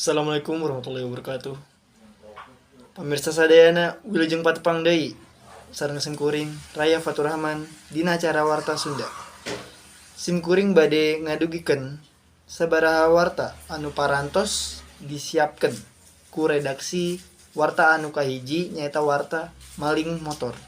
Assalamualaikum warahmatullahi wabarakatuh. Pamirsa sadayana, wilujeng patepang deui sareng simkuring Raya Faturrahman dina acara Warta Sunda. Simkuring bade ngadugikeun sabaraha warta anu parantos disiapkeun ku redaksi. Warta anu kahiji nyaeta warta maling motor.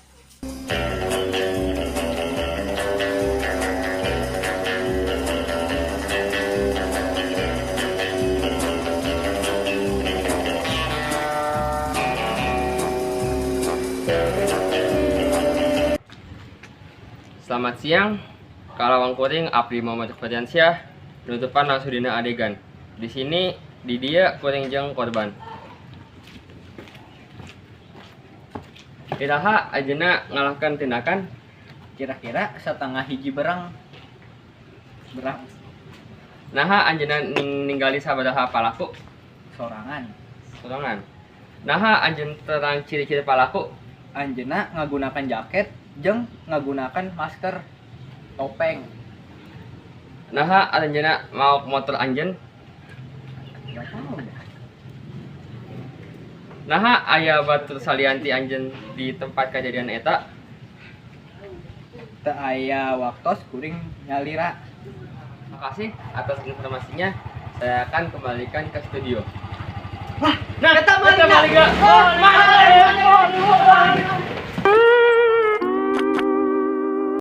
Selamat siang, Kalawang kuring Abdi Muhammad Ferdiansyah, nutupan langsung dina adegan. Di sini di dieu kuring jeung korban. Iraha ajeuna ngalakukan tindakan? Kira-kira 12.30 berang berang. Naha anjeunna ninggali sabaraha palaku? Sorangan. Sorangan. Naha anjeun terang ciri-ciri palaku? Anjeunna ngagunakan jaket jeung ngagunakan masker topeng. Naha anjeunna maok motor anjeun? Nggak tahu dah. Naha aya batur salian ti anjeun di tempat kejadian eta? Teu aya waktos kuring nyalira. Makasih atas informasinya. Saya akan kembalikan ke studio. Wah, Nah, eta eta malingna. Malingna. Oh, maling.